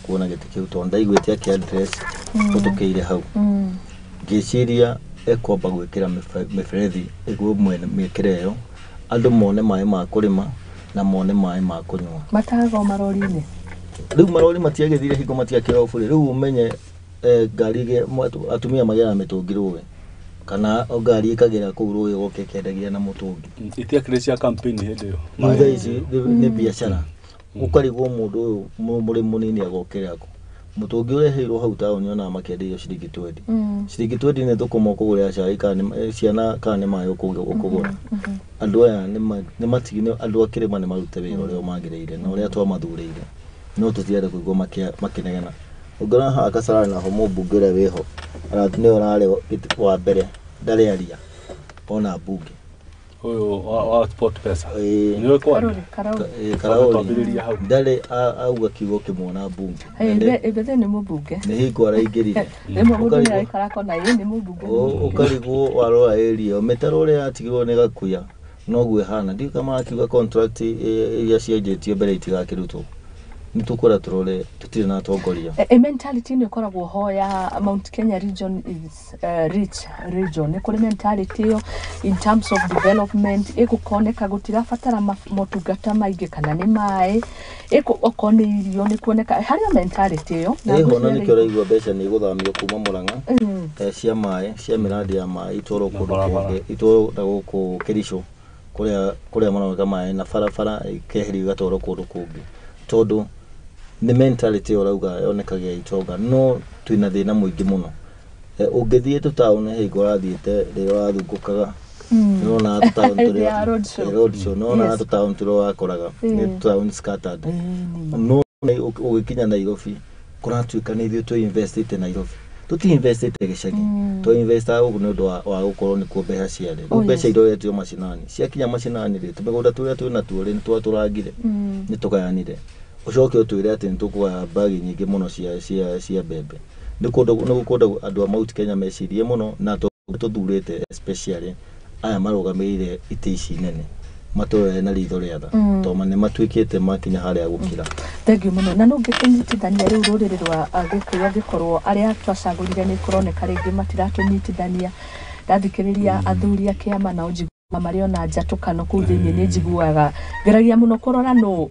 kuona gĩtĩ kĩu, tondũ ndaiguĩte akĩ address tũtũkĩire hau. Ngĩciria ekwamba gwĩkĩra mĩberethi ĩguo mwene mĩkĩre ĩyo, andũ mone maĩ ma kũrĩma na mone maĩ ma kũnyua. Matahaga o marori-inĩ. Rĩu marori matiagĩthire hingo matiakĩrwo bure. Rĩu ũmenye ngari atumia magĩraga mĩtũngi rũĩ, kana o ngari ĩkagĩra kũu rũĩ ĩgoka ĩkendagia na mũtũngi. Itiakĩrĩ cia campaign hĩndĩ ĩyo. Rĩu thaa ici nĩ biacara. Ũkarigwo mũndũ ũyũ mũrĩmi mũnini agokĩra kũ. Mũtũngi ũreheirwo hau taũni onaga makĩenderio ciringi 20. Ciringi 20 nĩ thũkũma ũkũgũrĩra cai kana nĩ ciana kana nĩ maĩ ũkũgũra. Andũ aya nĩ andũ a kĩrĩma nĩ marute wĩra ũrĩa magĩrĩire na ũrĩa twamathurĩire, no tũtirenda kũigua makĩnegena. Ũngĩona haha Kasarani naho mũmbunge ũrĩa wĩho nĩwe ũrarĩ wa mbere, ndarĩ aria ona mbunge. Ũyũ wa Sport Pesa. Ĩĩ. Nĩwe kwani? Karori, Karauri. Ĩĩ, Karauri. Twambĩrĩria hau. Ndarĩ auga kiugo kĩmwe na mbunge. Na Bethe nĩ mũmbunge. Nĩ hingo araingĩrire. Rĩmwe mũndũ nĩ Ũkarigwo- araikara akona ĩ nĩ mũmbunge. Ũkarigwo warora area ĩyo mĩtaro ĩrĩa yatigirwo nĩ Gakuya noguo ĩhana. Ndiũĩ kana marakiuga contract iria cianjĩtio mbere itigakĩrutwo. Nĩ tũkwenda tũrore tũtirĩ na atongoria. E mentality nĩ ĩkoragwo ho ya Mount Kenya region is rich region. Nĩ kũrĩ mentality ĩyo in terms of development, ĩgũkoneka gũtirabatara motungata maingĩ, kana nĩ maĩ, okorwo nĩ irio nĩ kuoneka harĩ o mentality ĩyo. Na ĩho na ngwĩciria nĩkĩo ũraigua mbeca nĩ igũthamio kuma Murang'a, cia maĩ, cia mĩrandi ya maĩ, itwarwo Na kũndũ barabara. kũngĩ, itwarwo na gũkũ Kericho kũrĩa maroneka maĩ, na barabara ikeherio igatwarwo kũndũ kũngĩ, tondũ nĩ mentality ĩyo ũrauga yonekagia itonga, no twĩna thĩna mũingĩ mũno. Ũngĩthiĩ tũtaũni hingo ũrathiĩte rĩrĩa ũrathungũkaga, nĩwonaga tũtaũni Hĩndĩ tũrĩa ya road show. Road show, nĩwonaga tũtaũni tũrĩa wakoraga nĩ tũtaũni scattered. No ũgĩkinya Nairobi kũratuĩka nĩ ithuĩ twĩ investĩte Nairobi, tũti investĩte gĩcagi. Tũ investaga gũkũ nĩ ũndũ wa gũkorwo nĩkuo mbeca ciarĩ. Rĩu Oh, mbeca iroretio macinani, ciakinya macinani rĩ, tũmĩgũnda tũrĩa twĩ natuo rĩ, nĩ twatũrangire, nĩ tũgayanire. Ũcoke ũtwĩre atĩ nĩ tũkũgaya mbagi nyingĩ mũno cia mbembe. Nĩ kũndũ nĩ gũkwenda andũ a Mount Kenya mecirie mũno na tũthurĩte, especially aya marũgamĩrĩire itĩ ici nene, matũrore na ritho rĩa tha, tondũ nĩ matuĩkĩte makinya harĩa gũkira. Thank you mũno. Na no ngĩkĩnyitithania rĩu rũrĩrĩ rwa Gĩkũyũ, angĩkorwo arĩa twacagũrire nĩ kũroneka rĩngĩ matiratũnyitithania. Ndathikĩrĩria athuri a kĩama nao njiguaga marĩ ona njatũkano kũu thĩinĩ, nĩ njiguaga ngeragia mũno kũrora nũ.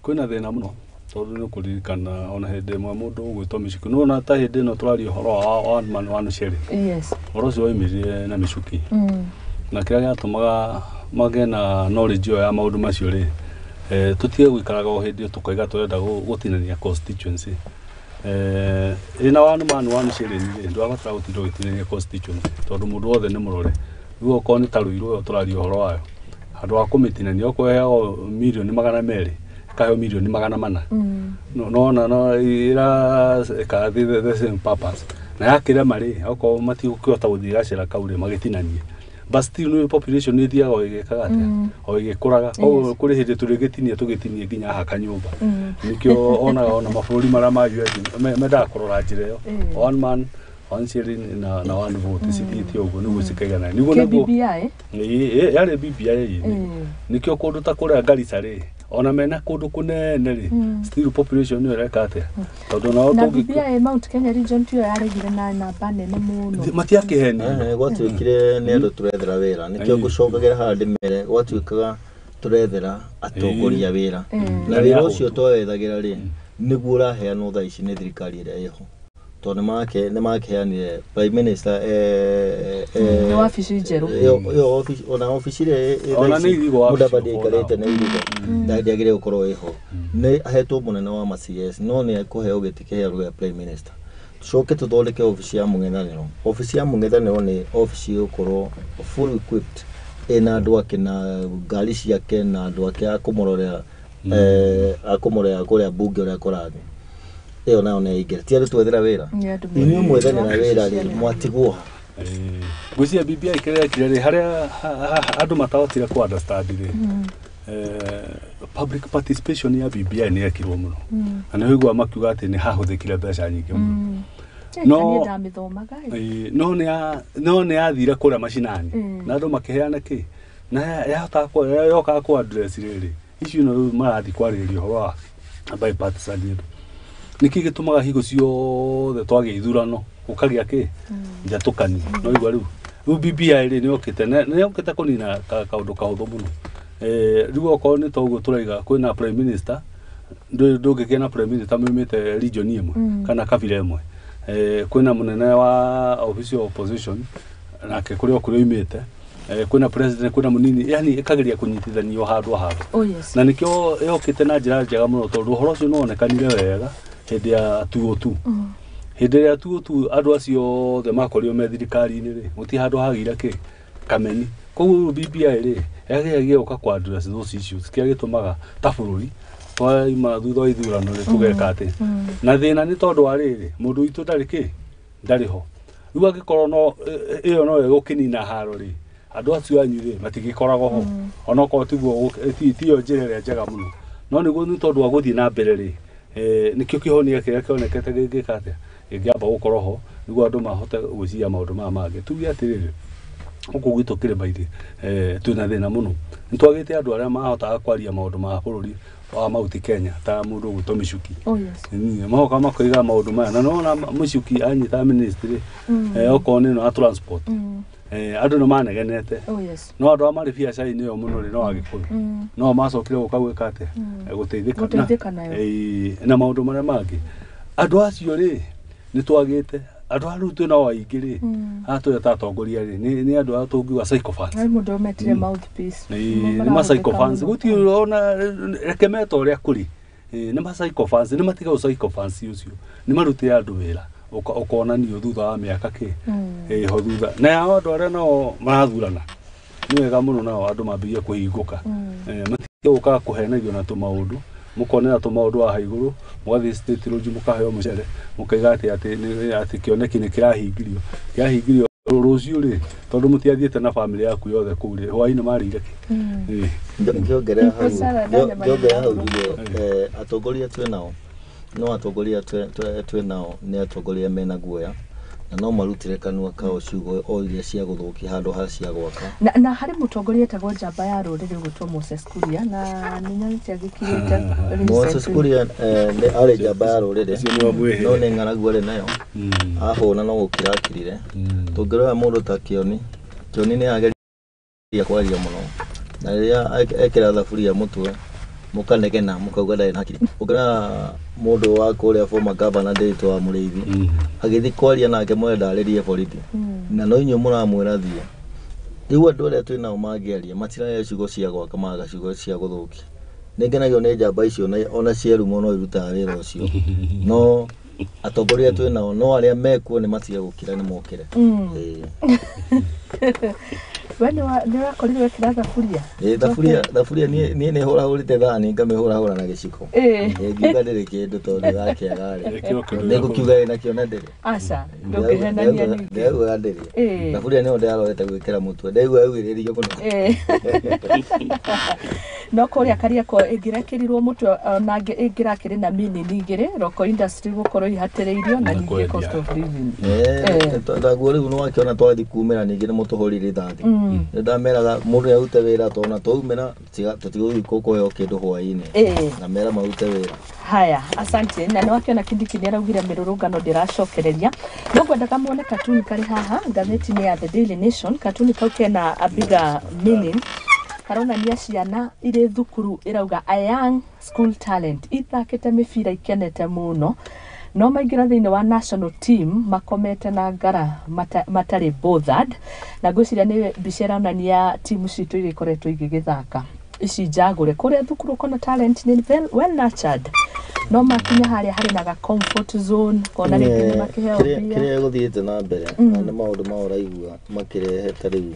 Kwĩna thĩna mũno, tondũ nĩ ũkũririkana ona hĩndĩ ĩmwe mũndũ ũgwĩtwo Michuki, nĩwona ta hĩndĩ ĩno tũraria ũhoro wa one man one shilling, ũhoro ũcio waumĩrire na Michuki, na kĩrĩa gĩatũmaga magĩe na knowledge ĩyo ya maũndũ macio rĩ, tũtige gũikaraga o hĩndĩ ĩyo tũkaiga tũrenda gũtinania constituency. Ĩna one man one shilling rĩ, ndũrabatara gũtinda ũgĩtinania constituency, tondũ mũndũ wothe nĩ mũrore. Rĩu okorwo nĩ ta Ruiru ĩyo tũraria ũhoro wayo, handũ ha kũmĩtinania, okorwo ĩheagwo mirioni 200, ĩkaheo mirioni 400. No no ira ĩka the same purpose, na yakĩrema rĩ, okorwo matigũkĩhota gũthiĩ gacĩra kau rĩ, magĩtinanie, but still nĩ population nĩ ĩthiaga o ĩgĩkaga atĩa, o ĩgĩkũraga. Koguo kũrĩ hĩndĩ tũrĩgĩtinia, tũgĩtinie nginya haha kanyũmba. Nĩkĩo onaga ona mabũrũri marĩa ma US mendaga kũrora njĩra ĩyo, one man one shilling na one vote, cithiĩte ũguo nĩguo cikaigana nĩguo naguo. KBBI. Ĩĩ, yarĩ BBI. Nĩkĩo kũndũ ta kũrĩa Garissa rĩ, ona mena kũndũ kũnene rĩ, still population ĩyo ĩreka atĩa, tondũ nao Na tũngĩ BBI Mount Kenya region tiyo yaregire na namba nene mũno. Matiakĩheni. Gwatuĩkire nĩ andũ tũrethera wĩra, nĩkĩo ngũcokagĩra haha ndĩmere gwatuĩkaga tũrethera atongoria wĩra, na wĩra ũcio twawethagĩra rĩ, nĩguo ũraheanwo thaa ici nĩ thirikari ĩrĩa ĩho, tondũ nĩ makĩheanire prime minister Nĩ wabici njerũ. Ĩyo obici, ona obici ĩrĩa ĩ Ona thaa nĩ ici irigo wabici Mudavadi ũkorwo aikarĩte nĩ irigo ndagĩrĩire gũkorwo ĩho, nĩ ahetwo mũnene wa ma CS, no nĩ ekũheo gĩtĩ kĩhearwo gĩa prime minister. Tũcoke tũthondeke obici ya mũng'ethanĩro. Obici ya mũng'ethanĩro nĩ obici ĩgũkorwo full equipped, ĩna andũ ake na ngari ciake na andũ ake a kũmũrorera, a kũmũrorera kũrĩa mbunge ũrĩa kũrathiĩ. Ĩyo nayo nĩ yaingĩra, ti andũ twethera wĩra. Nĩ andũ Inyuĩ mwethanĩra wabici wĩra rĩ, cianene. mwatigwo ha? Ngwĩciria BBI kĩrĩa ekire rĩ, harĩa andũ matahotire kũ understand rĩ, public participation ya BBI nĩ yekirwo mũno, na nĩ ũiguaga makiuga atĩ nĩ hahũthĩkire mbeca nyingĩ mũno. No niĩ ndamĩthomaga ĩ. Ĩĩ, no nĩ yathire kũrĩa macinani na andũ makĩheana kĩ na yahotaga yokaga kũ address rĩrĩ icio ino rĩu marathiĩ kwarĩrĩria ũhoro wa bipartisan. Nĩkĩ gĩtũmaga hingo ciothe twagĩa ithurano gũkagĩa kĩ njatũkani? No igua rĩu BBI rĩ nĩ yokĩte kũnina kaũndũ kahũthũ mũno. Rĩu okorwo nĩ toguo tũraiga kwĩna prime minister, ndũngĩkĩa na prime minister maumĩte region ĩmwe kana kabira ĩmwe. Kwĩna mũnene wa office of opposition nake kũrĩa o kũrĩa oimĩte, kwĩna president, kwĩna mũnini, yani ĩkageria kũnyitithanio handũ handũ. Oh yes. Na nĩkĩo yokĩte na njĩra njega mũno, tondũ ũhoro ũcio nĩwonekanire wega hĩndĩ ya 202. Hĩndĩ ĩrĩa 202 andũ acio othe makorirwo me thirikari-inĩ rĩ, gũtirĩ handũ hagĩire kĩ kameni. Koguo BBI rĩ yageragia gũka kwa address those issues, kĩrĩa gĩtũmaga ta bũrũri twaima thutha wa ithurano rĩ tũgeka atĩ na thĩna nĩ tondũ wa rĩrĩ, mũndũ witũ ndarĩ kĩ, ndarĩ ho. Rĩu angĩkorwo no ĩyo no ĩgũkĩnina haro rĩ, andũ acio anyu rĩ matigĩkoragwo ho, onokorwo tiguo tiyo njĩra ĩrĩa njega mũno, no nĩguo nĩ tondũ wa gũthiĩ na mbere rĩ, nĩkĩo kĩhonia kĩrĩa kĩonekete gĩngĩka atĩa, gĩngĩamba gũkorwo ho nĩguo andũ mahote gwĩciria maũndũ maya mangĩ. Tuge atĩrĩrĩ, gũkũ gwitũ kĩrĩma-inĩ twĩna thĩna mũno, nĩ twagĩte andũ arĩa mahotaga kwaria maũndũ ma bũrũri wa Mount Kenya ta mũndũ ũgwĩtwo Michuki. Oh yes. Magoka makoiga maũndũ maya, na nĩwona Michuki anyita ministry, okorwo nĩ ĩno ya transport, andũ nĩ manegenete. Oh yes. No andũ arĩa marĩ biacara-inĩ ĩyo mũno rĩ no Agĩkũyũ, no macokire gũka gwĩka atĩa, gũteithĩka Gũteithĩka nayo. Na maũndũ marĩa mangĩ. Andũ acio rĩ nĩ twagĩte andũ arĩa rĩu twĩnao aingĩ rĩ, haha tũrĩa ta atongoria rĩ nĩ andũ arĩa tũngiuga sycophants. Harĩ mũndũ ũmetire mouthpiece. Nĩ ma sycophants, gũtirĩ ona reke meta ũrĩa kũrĩ. Nĩ ma sycophants, nĩ matiga sycophants ũcio, nĩ marutĩre andũ wĩra ũkonanio thutha wa mĩaka kĩ ĩho thutha. Na yao andũ arĩa nao marathurana nĩ wega mũno nao andũ mambĩrĩrie kũhingũka, matige gũkaga kũhenagio na tũmaũndũ, mũkonera tũmaũndũ haha igũrũ, mũgathiĩ state lodge mũkaheo mũcere, mũkaiga atĩ atĩ kĩoneki nĩ kĩrahingirio, kĩrahingirio rũciũ rĩ, tondũ mũtiathiĩte na bamĩrĩ yaku yothe kũu rĩ, hwaĩ-inĩ marĩire kĩ? Ngĩongerera hau njuge atongoria twĩ nao, no atongoria twĩ nao nĩ atongoria mena guoya, na no marutire kanua kao ciugo o iria cia gũthũkia handũ ha cia gwaka. Na harĩ mũtongoria etagwo njamba ya rũrĩrĩ ũgwĩtwo Moses Kuria, na nĩ nyonete agĩkirĩte. Moses Kuria nĩ arĩ njamba ya rũrĩrĩ, no nĩ ng'aragu arĩ nayo, ahũna no gũkira akirire. Tũngĩrora mũndũ ta Kĩoni, Kĩoni nĩ ageria kwaria mũno, na rĩrĩa ekĩra thaburia mũtwe mũkanegena mũkauga ndarĩ na hakiri. Ũngĩrora mũndũ wa kũrĩa former governor Ndiritu wa Mũrĩithi agĩthiĩ kwaria nake mwene ndarĩrie borithi, na no inyuĩ mũramwĩra thiĩ. Rĩu andũ arĩa twĩ nao mangĩaria matiraria ciugo cia gwaka, magaga ciugo cia gũthũkia. Nĩ ngenagio nĩ njamba icio, ona cierumwo no irutaga wĩra ũcio, no atongoria twĩ nao no arĩa mekuo nĩ matige gũkira, nĩ mokĩre. We nĩ ũrakorirwo wekĩra thaburia? Thaburia niĩ nĩ hũrahũrĩte thani ngamĩhũrahũra na gĩciko. Ngiuga ndĩrĩ kĩndũ tondũ yakĩaga rĩ, nĩngũkiuga ĩna kĩo na ndĩrĩ. Aca, ndũngĩhenania ningĩ. Ndĩrauga ndĩrĩ. Thaburia nĩyo ndĩrarorete gwĩkĩra mũtwe, ndaigua yaugĩrĩrio mũno. No kũrĩa Kariakoo ĩngĩrekĩrirwo mũtwe ona ĩngĩrakĩrĩ na minini igĩrĩ, Roko industry gũkorwo ihatĩrĩirio na ningĩ cost of living. Taguo rĩu nĩwakĩona twathiĩ kumĩra ningĩ nĩ mũtũhũrire rithathi. Nĩndameraga mũndũ nĩarute wĩra, tondũ twaumĩra tũtigũthiĩ kũheo kĩndũ hwaĩ-inĩ, na mera marute wĩra. Haya, asante. Na nĩwakĩona Kindiki nĩaraugire mĩrũrũngano ndĩracokereria. No ngwendaga muone katuni karĩ haha ngathĩti-inĩ ya The Daily Nation. Katuni kau kena a bigger meaning, karonania ciana irĩ thukuru, ĩrauga a young school talent ithakĩte mĩbira ikenete mũno, no maingĩra thĩinĩ wa national team makomete na ngara matarĩ bothered. Na ngwĩciria nĩ mbica ĩronania timu citũ iria ikoretwo igĩgĩthaka ici njagũre kũrĩa thukuru, ũkona talent nĩ well nurtured, no makinya harĩa harĩ na ga comfort zone, kona rĩngĩ nĩ makĩheo mbia. Kĩrĩa gũthiĩte na mbere na nĩ maũndũ ma ũraigua makĩrehe ta rĩu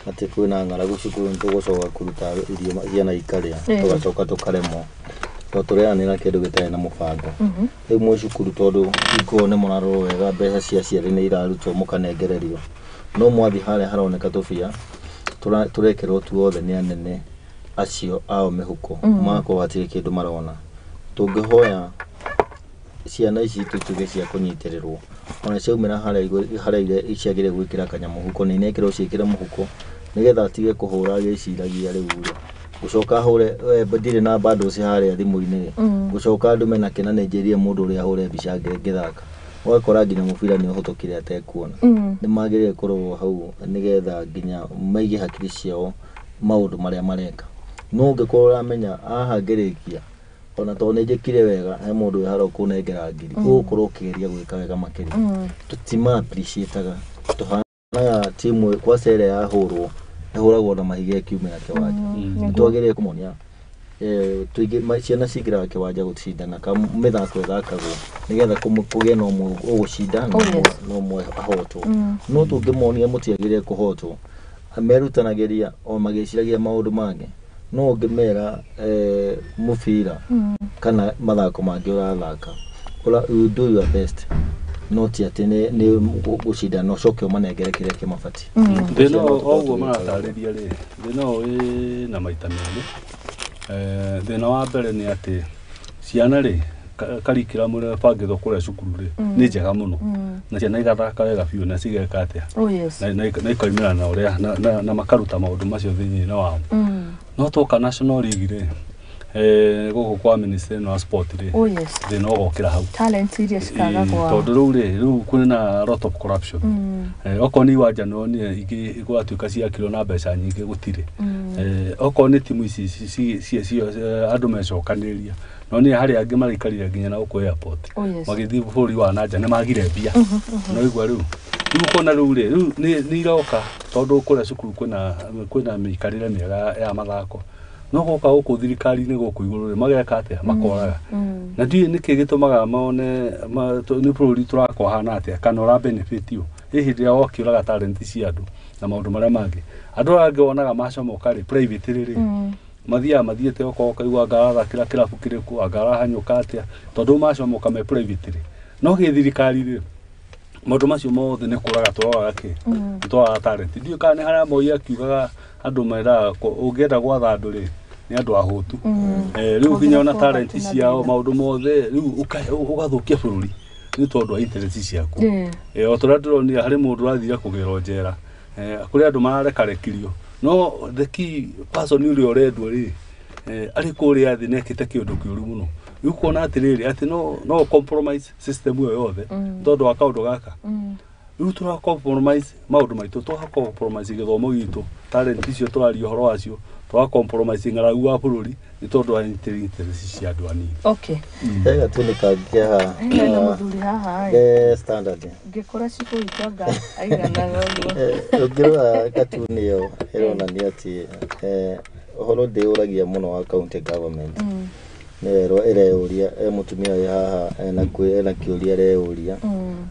atĩ kwĩna ng'aragu cukuru, nĩ tũgũcoka kũruta irio ciana ikarĩa, tũgacoka tũkaremwo tondũ tũreanĩra kĩndũ gĩtarĩ na mũbango. Rĩu mwĩ cukuru tondũ ikuo nĩ mũrarorwo wega, mbeca cia aciari nĩ irarutwo mũkanengererio, no mwathiĩ harĩa haroneka tũbia tũrekĩrwo tuothe nĩ anene acio ao mĩhuko, magakorwo hatirĩ kĩndũ marona. Tũngĩhoya ciana ici tutuge cia kũnyitĩrĩrwo, ona ciaumĩra harĩa ciagĩrĩire gwĩkĩra kanyamũ mũhuko, nĩ inekĩrwo ciĩkĩre mũhuko nĩgetha atige kũhũra agĩciragia rĩu rĩ Gũcoka hũre ndirĩ na bundles harĩa thimũ-inĩ rĩ, gũcoka ndume na kĩna nĩ njĩrire mũndũ ũrĩa ahũre mbica ngĩthaka. Ũgakora nginya mũbira nĩ ũhĩtũkire atekuona. Nĩ magĩrĩire kũrorwo hau nĩgetha nginya maige hakiri ciao maũndũ marĩa mareka. No ũngĩkorwo ũramenya haha ngĩrĩkia ona tondũ nĩ njĩkire wega he mũndũ wĩ harĩa ũkũnengera ngiri, ũgũkorwo ũkĩgeria gwĩka wega makĩria. Tũtima appreciate-aga, tũhanaga timu kwaca ĩrĩa yahũrwo ĩhũragwo na mahiga ĩkiumĩra kĩwanja. Nĩ twagĩrĩire kũmonia ciana cingĩraga kĩwanja gũcindana ka mĩthako ĩthakagwo nĩgetha kũgĩe na ũmwe ũgũcinda na ũmwe ahotwo. No tũngĩmonia mũtiagĩrĩire kũhotwo, merutanagĩria o magĩciragia maũndũ mangĩ. No ũngĩmera mũbira kana mathako mangĩ ũrathaka, you do your best, no ti atĩ nĩ gũcindana na ũcoke ũmanengere kĩrĩa kĩmabatiĩ. Thĩna ũguo maratarĩria rĩ, thĩna ũyũ wĩna maita merĩ. Thĩna wa mbere nĩ atĩ ciana rĩ, curriculum ũrĩa ĩbangĩtwo kũrĩa cukuru rĩ, nĩ njega mũno. Na ciana igathaka wega biũ na cigeka atĩa? Na ikaumĩra na ũrĩa na makaruta maũndũ macio thĩinĩ wao. No twoka National League rĩ, gũkũ kwa Ministry ĩno ya Sport rĩ, thĩna ũgokĩra hau. Talent iria cikaga gwa tondũ rĩu rĩ, rĩu kwĩna lot of corruption. Okorwo nĩ iwanja no nĩ ingĩ gwatuĩka ciakirwo na mbeca nyingĩ gũtirĩ. Okorwo nĩ timu ici andũ mecokanĩrĩria, no nĩ harĩ angĩ maraikarire nginya na gũkũ airport. Magĩthiĩ bũrũri wa nanja nĩ magire mbia. No igua rĩu. Rĩu ũkona rĩu rĩ, rĩu nĩ iroka tondũ kũrĩa cukuru kwĩna mĩikarĩre mĩega ya mathako. No gũka gũkũ thirikari-inĩ gũkũ igũrũ rĩ, mageka atĩa? Makoraga. Na ndiũĩ nĩkĩ gĩtũmaga mone nĩ bũrũri tũrakwa atĩa kana ũra benefit ũ. Ĩ hĩndĩ ĩrĩa wokĩũraga talent cia andũ na maũndũ marĩa mangĩ. Andũ aya angĩ wonaga macomoka rĩ, private rĩ, mathiaga mathiĩte okorwo ũkaigua anga arathakĩra kĩrabu kĩrĩkũ, anga arahanyũka atĩa, tondũ macomoka me private rĩ. No gĩthirikari rĩ, maũndũ macio mothe nĩ kũraga tũroraga kĩ? Nĩ tũroraga talent. Ndiũĩ kana nĩ harĩa Moi akiugaga andũ meraga ũngĩenda gwatha andũ rĩ, nĩ andũ ahũtu. Rĩu nginya ona talent ciao maũndũ mothe rĩu ũgathũkia bũrũri nĩ tondũ wa interest ciaku. O ta ũrĩa ndĩronire harĩ mũndũ ũrathire kũgĩrwo njera. Kũrĩ andũ mararekarekirio. No the key person ũrĩa ũrendwo rĩ, arĩ kũrĩa thĩ nĩekĩte kĩũndũ kĩũru mũno. Rĩu ũkona atĩrĩrĩ atĩ no compromise system ĩyo yothe tondũ wa kaũndũ gaka. Rĩu tũra compromise maũndũ maitũ, tũra compromise gĩthomo gitũ, talent icio tũraria ũhoro wacio, tũra compromise ng'aragu wa bũrũri nĩ tondũ wa interest cia andũ anini. Okay. He gatuni kangĩ haha. Hena mũthuri haha. Standard. Ngĩkora cibũ witũ anga aiganaga ũguo. Ũngĩrora katuni ĩyo ĩronania atĩ ũhoro ndĩũragia mũno wa county government. Nĩyo ĩreyũria, mũtumia wĩ haha ena kĩũria areyũria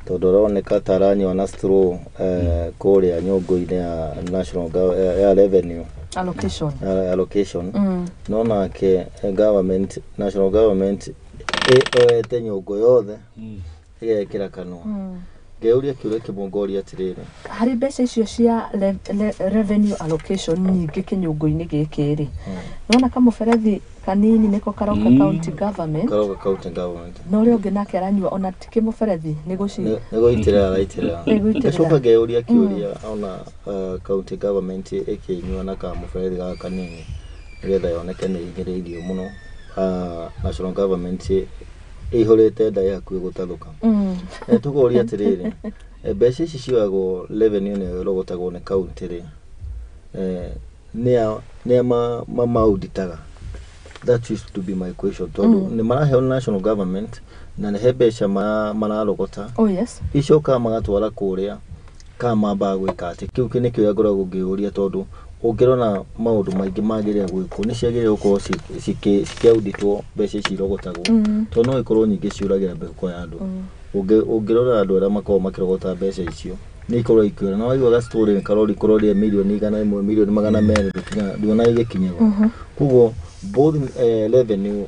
tondũ aroneka ta aranyua na straw kũrĩa nyũngũ-inĩ ya national ya revenue allocation. Allocation. No nake government, national government ĩoete nyũngũ yothe ĩgekĩra kanua. Ngeyũria kĩũria kĩmwe ngoria atĩrĩrĩ, Harĩ mbeca icio cia revenue allocation nyingĩ kĩnyũngũ-inĩ gĩkĩ rĩ, nĩwona kamũberethi kanini nĩko karoka county government. Karoka county government. Na ũrĩa ũngĩ nake aranyua ona ti kĩmũberethi nĩ gũitĩrĩra araitĩrĩra. Nĩ gũitĩrĩra. Ngacoka ngeyũria kĩũria ona county government ĩkĩnyua na kamũberethi gaka kanini nĩgetha yoneke nĩ ĩhinyĩrĩirio mũno. National government ĩihũrĩte nda ĩ hakuhĩ gũtathũka. Tũkoria atĩrĩrĩ, mbeca ici cioyagwo revenue nĩ ĩrogotagwo nĩ county rĩ, nĩa mamauditaga? That used to be my question tondũ nĩ maraheo national government na nĩ he mbeca mararogota. Oh yes. Icokaga magatwara kũrĩa kana mambaga gwĩka atĩ kĩu nĩ kĩũria ngoragwo ngĩũria tondũ ũngĩrora maũndũ maingĩ magĩrĩire gwĩkwo nĩ ciagĩrĩire gũkorwo cikĩauditwo mbeca ici irogotagwo tondũ no ikorwo nyingĩ ciũragĩra mĩhuko ya andũ. Ũngĩrora andũ arĩa makoragwo makĩrogota mbeca icio nĩ ikoragwo ikĩũra na waigua story nĩ karori kũroria mirioni 100 mirioni 200 nduonaga igĩkinyĩrwo. Koguo both revenue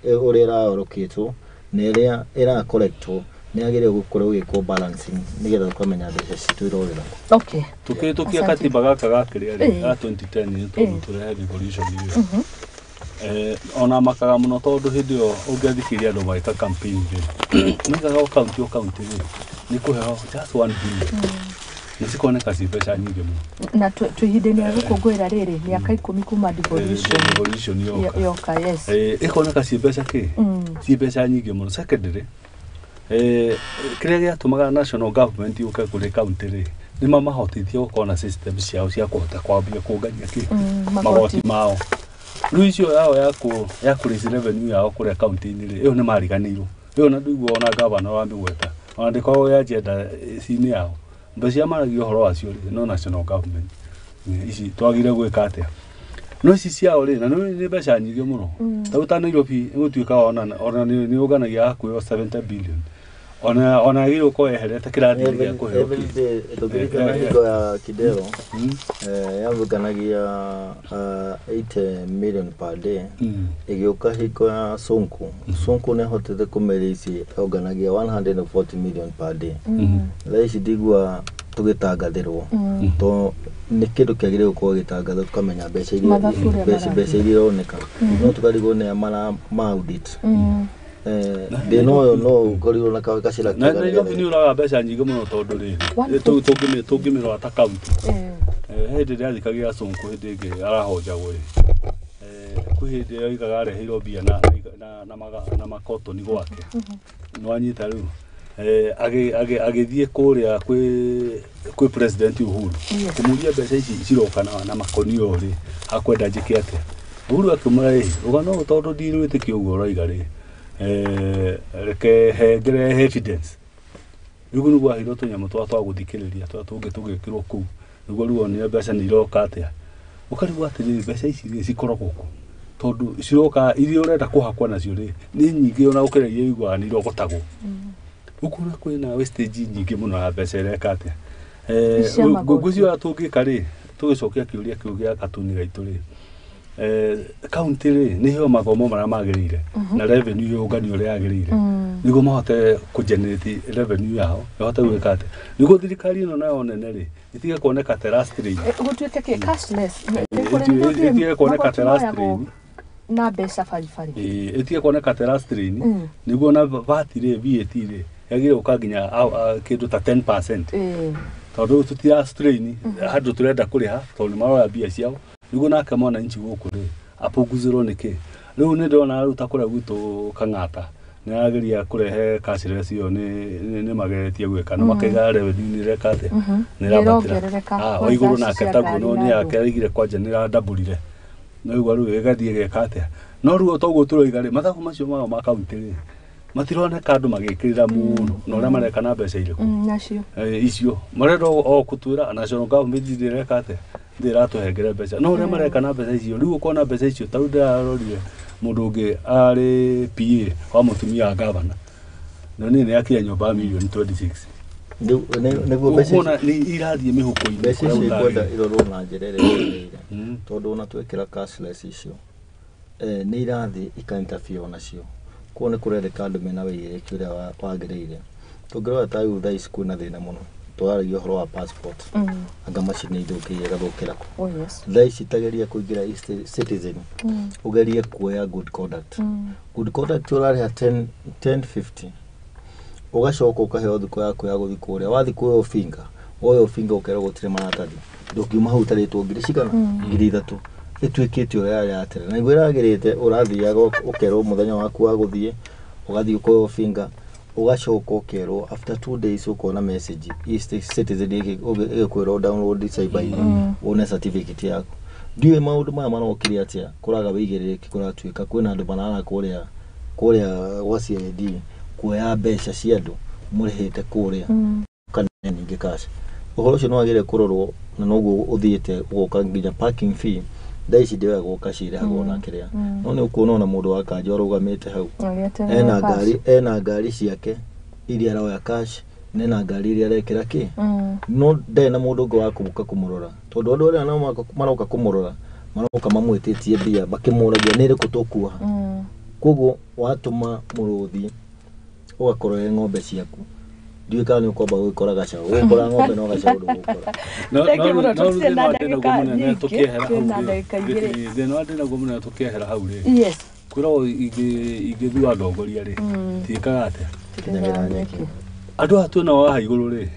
ũrĩa ĩraorokĩtwo na ĩrĩa ĩracollectwo nĩ yagĩrĩire gũkorwo ĩgĩkwo balancing nĩgetha tũkamenya mbeca citũ irorĩra. Okay. Tukĩhĩtũkia katiba gaka gakĩrĩa rĩ ga 2010 nĩ tondũ tũrehe devolution rĩ. Ona makaga mũno tondũ hĩndĩ ĩyo ũngĩathikĩrĩria andũ magĩka campaign rĩ, maugaga o county o county rĩ nĩ kũheo just 1 billion. Na cikoneka ci mbeca nyingĩ mũno. Na twĩ ihinda-inĩ rĩa gũkũngũĩra rĩrĩ mĩaka 10 kuma devolution Devolution yoka. Yoka, yes. Ĩkoneka ci mbeca kĩ? Ci mbeca nyingĩ mũno. Secondary, kĩrĩa gĩatũmaga national government yũke kũrĩ county rĩ, nĩ mamahotithie gũkorwo na system ciao cia kũhota kwambia kũngania kĩ? Magoti mao. Rĩu icio yao ya kũ raise revenue yao kũrĩa county-inĩ rĩ, ĩyo nĩ mariganĩirwo. Ĩyo na ndũigua ona gavana ũramĩgweta. Ona ndĩkoragwo ĩ agenda ci-inĩ yao. Mbeca iria maragia ũhoro wacio rĩ, no national government. Ici twagire gwĩka atĩa? No ici ciao rĩ, na nĩ mbeca nyingĩ mũno. Ta rĩu ta Nairobi ĩgũtuĩka ona nĩ yũnganagia hakuhĩ 70 billion. Ona yagĩrĩirwo gũkorwo yeherete kĩrathi gĩa kũheo Every day tũngĩririkana hingo ya Kidero, yavuganagia 80 million per day. Ĩgĩũka hingo ya Sonko. Sonko nĩ ahotete kũmĩraise yonganagia 140 million per day. Thaa ici ndigua tũgĩtangathĩrwo to nĩ kĩndũ kĩagĩrĩire gũkorwo gĩtangathwo tũkamenya mbeca iria Mathabu ũrĩa mbeca iria ironeka. No tũkarigwo nĩ aya ma audit. Thĩna ũyũ no ũkorirwo na gacĩra Na Nairobi nĩ ũraga mbeca nyingĩ mũno tondũ rĩrĩ tũngĩmĩrora ta county. Hĩndĩ ĩrĩa athikagia Sonko hĩndĩ ĩngĩ arahonjagwo ĩ. Kwĩ hĩndĩ oigaga areheirwo mbia na makotoni gwake. Nĩwanyita rĩu. Agĩthiĩ kũrĩa kwĩ President Uhuru. Kũmũria mbeca ici ciroka na makonio rĩ, akwenda njĩke atĩa. Uhuru akĩmwĩra ĩ, rũgano rũrũ tondũ ndirwĩtĩkia ũguo ũroiga rĩ, reke hengere evidence. Rĩu nĩguo aheirwo tũnyamũ twa gũthikĩrĩria tũrĩa tũngĩ tũgĩkĩrwo kũu nĩguo rĩu onire mbeca nĩ iroka atĩa. Ũkarigwo atĩrĩrĩ, mbeca ici rĩ cikoragwo kũ? Tondũ ciroka iria ũrenda kũhakwo nacio rĩ, nĩ nyingĩ ona gũkĩra iria ũiguaga nĩ irogotagwo. Ũkona kwĩna wastage nyingĩ mũno ya mbeca ĩreka atĩa. Ngwĩciria ũrĩa tũngĩka rĩ, tũgĩcokia kĩũria kĩu gĩa katuni gaitũ rĩ, county rĩ nĩ iheo mathomo marĩa magĩrĩire na revenue yũnganio ũrĩa yagĩrĩire nĩguo mahote kũ generate revenue yao ĩhote gwĩka atĩa nĩguo thirikari ĩno nayo nene rĩ ĩtige kuoneka ta ĩra-strain. Gũtuĩke kĩ cashless. Ĩtige kuoneka ta ĩra-strain na mbeca baribari. Ĩtige kuoneka ta ĩra-strain nĩguo na VAT rĩ VAT rĩ yagĩrĩire gũka nginya kĩndũ ta 10%. Tondũ tũtira strain handũ tũrenda kũrĩha tondũ nĩ maroya mbia ciao nĩguo nake mwananchi gũkũ rĩ apunguzĩrwo nĩkĩ. Rĩu nĩ ndĩrona rĩu ta kũrĩa gwitũ Kang'ata nĩ arageria kũrehe cashless ĩyo nĩ mageretie gwĩka na makaiga revenue nĩ ĩreka atĩa nĩ ĩrambatĩra. O igũrũ nake taguo no nĩ yake araigire kwanja nĩ ĩrandambũrire no igua rĩu ĩgathiĩ ĩgeka atĩa. No rĩu toguo tũroiga rĩ mathabu macio mao ma county rĩ matironeka andũ magĩkĩrĩra mũno na ũrĩa mareka na mbeca irĩkũ nacio icio marenda o kũtwĩra national government ndĩreka atĩa ndĩratũhengere mbeca no ũrĩa mareka na mbeca icio rĩu ũkona mbeca icio ta rĩu ndĩrarorire mũndũ ũngĩ arĩ PA wa mũtumia wa gavana na niĩ nĩ akire nyũmba ya mirioni 26. Nĩguo mbeca ũkuona nĩ irathiĩ mĩhuko-inĩ mbeca icio ikwenda irorwo na njĩra ĩrĩa yagĩrĩire tondũ ona twekĩra cashless icio nĩ irathiĩ ika interfere onacio koguo nĩ kũrendeka andũ mena wĩigĩrĩrĩki ũrĩa wagĩrĩire. Tũngĩrora ta rĩu thaa ici kwĩna thĩna mũno tũraragia ũhoro wa passport anga macini ithũkĩire ĩgathũkĩra kũ. Thaa ici tageria kũingĩra e-citizen ũgerie kuoya good conduct. Good conduct ũrarĩha 1050 ũgacoka ũkaheo thikũ yaku ya gũthiĩ kũrĩa wathiĩ kuoya ũbinga woya ũbinga ũkerwo gũtirĩ maratathi ndũngiuma hau ũtarĩtwo ngiri cigana 3,000 ĩtuĩkĩte ũrĩa yarĩ ya tene na nĩguo ĩragĩrĩte ũrathiaga ũkerwo mũthenya waku wa gũthiĩ ũgathiĩ ũkoya ũbinga ũgacoka ũkerwo after 2 days ũkona message e-citizen ĩgĩkwĩra download cyber-inĩ wone certificate yaku. Ndiũĩ maũndũ maya marokire atĩa kũraga wĩigĩrĩrĩki kũratuĩka kwĩna andũ marara kũrĩa gwa CID kuoya mbeca cia andũ mũrĩhĩte kũrĩa kana ningĩ cash. Ũhoro ũcio nĩ wagĩrĩire kũrorwo na noguo ũthiĩte ũgoka nginya parking fee thaa ici ndĩoyagwo cash ĩrĩhagwo na kĩrĩa no nĩ ũkuona ona mũndũ wa kanjũ arũgamĩte hau ena ngari ciake iria aroya cash na ena ngari iria arekĩra kĩ no ndarĩ na mũndũ ũngĩ wa kũũka kũmũrora tondũ andũ arĩa nao maroka kũmũrora maroka mamwĩtĩtie mbia makĩmũragia nĩ ĩrĩkũ tũkuoha. Koguo watũma mũrũthi ũgakorwo ng'ombe ciaku ndiũĩ kana nĩ ũkwamba gũgĩkora gacaũ ũgũkora ng'ombe no gacaũ ndũgũkora. Thĩna wa ndĩnaguo mũnene tũkĩehera hau rĩ kwĩragwo ingĩthura ndongoria rĩ tiĩkaga atĩa andũ aya twĩnao haha igũrũ rĩ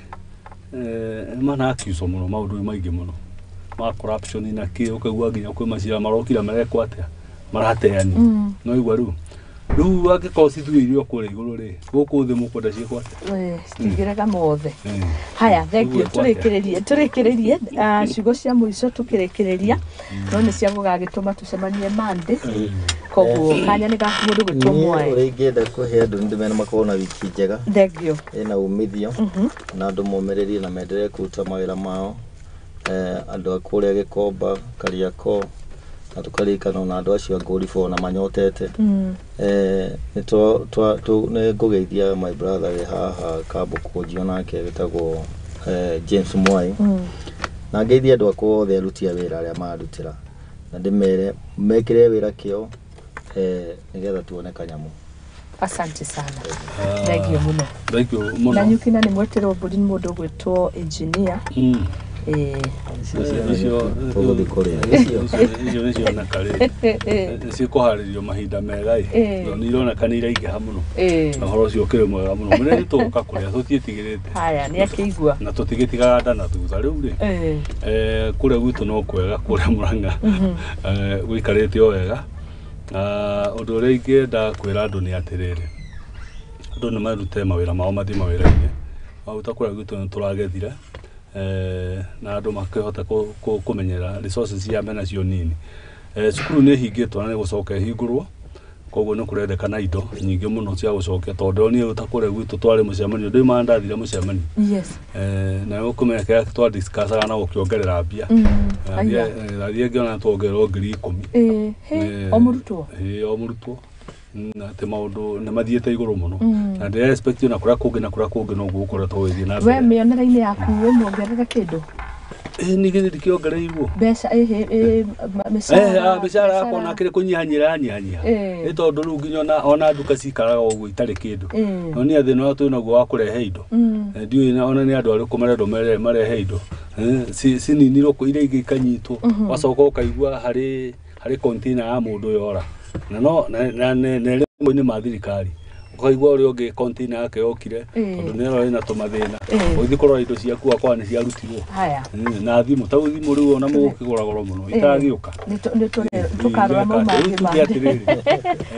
Mana accuse mũno maũndũ maingĩ mũno ma corruption na kĩ ũkaigua nginya kwĩ macira marokire marekwo atĩa marateanio. No igua rĩu angĩkorwo cithuĩirio kũrĩa igũrũ rĩ, gũkũ thĩ mũkwenda ciĩkwo atĩa? Citigĩrega mothe. Haya, thank you. Tũrĩkĩrĩrie ciugo cia mũico tũkĩrĩkĩrĩria, no nĩ cia gũgagĩtũma tũcemanie Monday. Koguo kanya nĩ gaku mũndũ gwĩtwo Mwai. Ũrĩa ingĩenda kũhe andũ nĩ ndĩmere makorwo na wiki njega. Thank you. Ĩna umithio na andũ momĩrĩrie na mendelee kũruta mawĩra mao. Andũ a kũrĩa Gĩkomba, Kariakoo, na tũkaririkana ona andũ acio a Ngũribũ ona manyotete. Nĩ ngũgeithia my brother wĩ haha Kabũkũnji onake wĩtagwo James Mwai. Na ngeithie andũ akwa othe aruti a wĩra arĩa mararutĩra, na ndĩmere mekĩre wĩra kĩo nĩgetha tuone kanyamũ. Asante sana. Thank you mũno. Thank you mũno. Na nyuki na nĩ mwetĩrwo mbũri nĩ mũndũ ũgwĩtwo engineer. Icio tũgũthiĩ kũrĩa. Icio nĩ cioneka rĩ, cikũharĩrio mahinda mega ĩ, no nĩ ironeka nĩ iraingĩha mũno. Na ũhoro ũcio ũkĩrĩ mwega mũno. Mũnene nĩ tũgũka kũrĩa tũtiĩtigĩrĩte. Haya, nĩ akĩigua. Na tũtigĩtigaga nda na thutha rĩu rĩ. Kũrĩa gwitũ no kwega, kũrĩa Murang'a. Gũikarĩte o wega. Ũndũ ũrĩa ingĩenda kwĩra andũ nĩ atĩrĩrĩ, andũ nĩ marute mawĩra mao mathiĩ mawĩra-inĩ. Maguta kũrĩa gwitũ nĩ tũragethire. Na andũ makĩhota kũmenyera resources iria menacio nini. Cukuru nĩ ĩhingĩtwo na nĩ gũcoka ĩhingũrwo, koguo nĩ kũrendekana indo nyingĩ mũno cia gũcokia, tondũ niĩ ta kũrĩa gwitũ twarĩ mũcemanio, ndĩma ndathire mũcemanio. Na ũkũmenya kĩrĩa twa discussaga na gũkĩongerera mbia. Ndathiĩ ngĩona tuongererwo 10,000. O mũrutwo? O mũrutwo. Na atĩ maũndũ nĩ mathiĩte igũrũ mũno. Na ndĩra expect ona kũrĩa kũngĩ na kũrĩa kũngĩ noguo gũkoretwo gũgĩthiĩ na mbere. We mĩonere-inĩ yaku wĩmuongerere kĩndũ? Ningĩ ndikĩongereirwo. Mbeca, mĩcara. Mĩcara yakwa ona kĩrĩ kũnyihanyihĩra yanyihanyiha. Nĩ tondũ rĩu nginya ona nduka cikaraga ũguo itarĩ kĩndũ. No nĩ thĩna ũrĩa twĩnaguo wa kũrehe indo. Ndiũĩ ona nĩ andũ arĩkũ marendwo marehe indo. Cininirwo iria ingĩ ikanyitwo. Wacoka ũkaigua harĩ container ya mũndũ yora. Na no na nĩ rĩmwe ma thirikari. Ũkaigua ũrĩa ũngĩ container yake yokire tondũ nĩ ĩrorĩ na tũmathĩna. Ũgĩthiĩ kũrora indo ciaku akorwo nĩ ciarutirwo. Na thimũ ta thimũ rĩu ona mũgũkĩgũra goro mũno itaragĩũka. Nĩ tũkarora mau mangĩ mangĩ.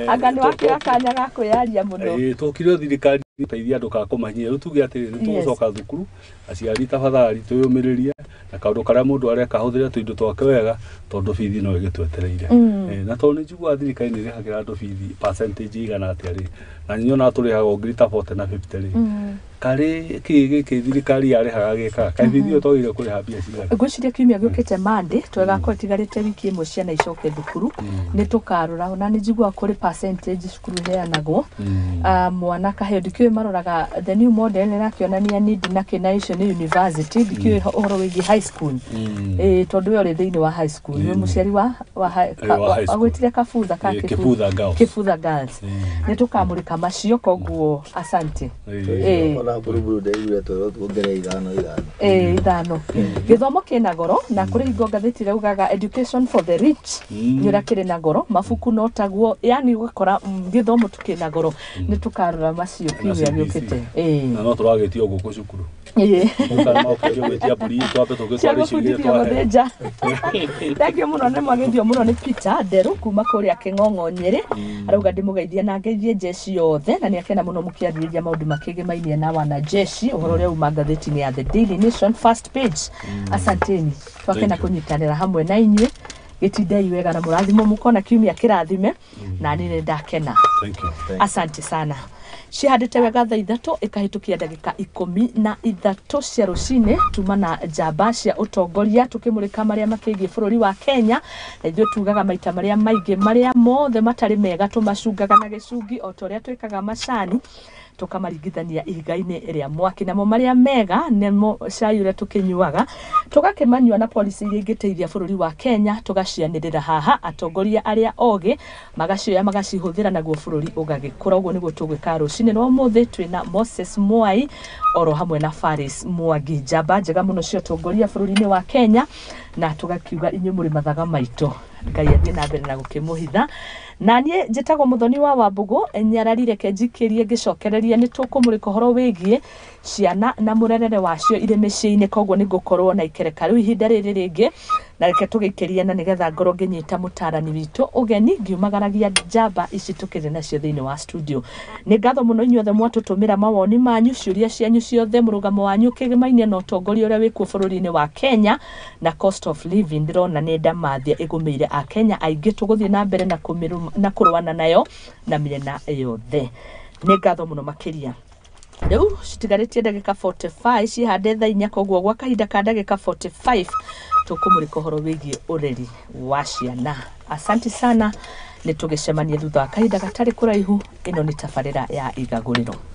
Anga nĩ wakĩoya kanya ga kwĩyaria mũno. Tũkire thirikari teithia andũ ka kũmahinyia. Rĩu tuge atĩrĩrĩ, nĩ tũgũcoka thukuru, aciari tafadhali twĩyũmĩrĩrie na kaũndũ karĩa mũndũ areka ahũthĩre tũindo twake wega tondũ bithi no ĩgĩtwetereire. Na tondũ nĩ njiguaga thirikari nĩ ĩrĩhagĩra andũ bithi percentage igana atĩa rĩ, na nyonaga tũrĩhaga o ngiri ta 40 na 50 rĩ, karĩ kĩ gĩkĩ thirikari yarĩhaga gĩkaga kaĩ bithi ĩyo twagĩrĩire kũrĩha mbia cigana? Ngwĩciria kiumia gĩũkĩte Monday twagakorwo itigarĩte wiki ĩmwe ciana icoke thukuru, nĩ tũkarora ona nĩ njiguaga kũrĩ percentage cukuru iheanagwo. Mwana akaheo, ndikĩũĩ maroraga the new model ĩrakĩonania need na kĩna icio nĩ university, ndikĩũĩ ũhoro wĩgiĩ high school. Tondũ we ũrĩ thĩinĩ wa high school, wĩ mũciari wa agwĩtire Kabutha ka Kĩbutha Girls. Kĩbutha Girls. Nĩ tũkamũrĩka macio, koguo asante. Ona buruburu ndaiguire twerwo tuongerere ithano. Ithano. Gĩthomo kĩna goro, na kũrĩ hingo ngathĩti ĩraugaga education for the rich nĩ ũrĩa kĩrĩ na goro, mabuku no taguo, yani ũgakora gĩthomo tu kĩna goro. Nĩ tũkarora macio kiumia gĩũkĩte. Na no tũragĩtio gũkũ cukuru. Gũthĩnja. Thank you mũno, nĩ mwagĩthio mũno nĩ Peter Nderũ kuma kũrĩa Kĩng'ong'o Nyĩrĩ. Arauga ndĩmũgeithie na ngeithie jeshi yothe, na nĩ akena mũno mũkĩarĩrĩria maũndũ makĩgĩmainie na wanajeshi, ũhoro ũrĩa uma ngathĩti-inĩ ya The Daily Nation first page. Asanteni, twakena kũnyitanĩra hamwe na inyuĩ. Gĩtindei wega na mũrathimo, mũkona kiumia kĩrathime, na niĩ nĩ ndakena. Asante sana. Cihandĩte wega thaa 3 ĩkahĩtũkia ndagĩka 13 cia rũcinĩ, tuma na njamba cia ũtongoria tũkĩmũrĩka marĩa makĩgiĩ bũrũri wa Kenya. Na ithuĩ tugaga maita marĩa maingĩ marĩa mothe matarĩ mega tũmacungaga na gĩcungi o ta ũrĩa twĩkaga macani, tũkamaringithania ihiga-inĩ rĩa mwaki. Namo marĩa mega nĩmo cai ũrĩa tũkĩnyuaga, tũgakĩmanyua na policy iria ingĩteithia bũrũri wa Kenya tũgacianĩrĩra haha, atongoria arĩa ogĩ magacioya magacihũthĩra, naguo bũrũri ũgagĩkũra. Ũguo nĩguo tũgwĩka rũcinĩ rwa ũmũthĩ. Twĩna Moses Mwai oro hamwe na Faris Mwangi, njamba njega mũno cia ũtongoria bũrũri-inĩ wa Kenya, na tũgakiuga inyuĩ mũrĩ mathaga maitũ. Ngai athiĩ na mbere na gũkĩmũhitha. Na Na niĩ njĩtagwo Mũthoni wa Wambũgũ nyarari, reke njikĩrie ngĩcokereria nĩ tũkũmũrĩka ũhoro wĩgiĩ ciana na mũrerere wacio irĩ mĩciĩ-inĩ. Koguo nĩ ngũkorwo na ikereka rĩu ihinda rĩrĩ rĩngĩ, na reke tũgĩikĩrie na nĩgetha ngorwo ngĩnyita mũtarani witũ ũgeni ngiumagaragia njamba ici tũkĩrĩ nacio thĩinĩ wa studio. Nĩ ngatho mũno inyuothe mwatũtũmĩra mawoni manyu, ciũria cianyu ciothe, mũrũgamo wanyu kĩgĩmainie na ũtongoria ũrĩa wĩkuo bũrũri-inĩ wa Kenya na cost of living. Ndĩrona nĩ ndamathia ĩgũmĩire akenya aingĩ, tũgũthiĩ na mbere na na kũrũana nayo na mĩena yothe. Nĩ ngatho mũno makĩria. Rĩu citigarĩtie ndagĩka 45 cihande thaa 4, koguo gwa kahinda ka ndagĩka 45 tũkũmũrĩka ũhoro wĩgiĩ ũreri wa ciana. Asanti sana, nĩ tũgĩcemanie thutha wa kahinda gatarĩ kũraihu. Ĩno nĩ tabarĩra ya Igagũrĩro.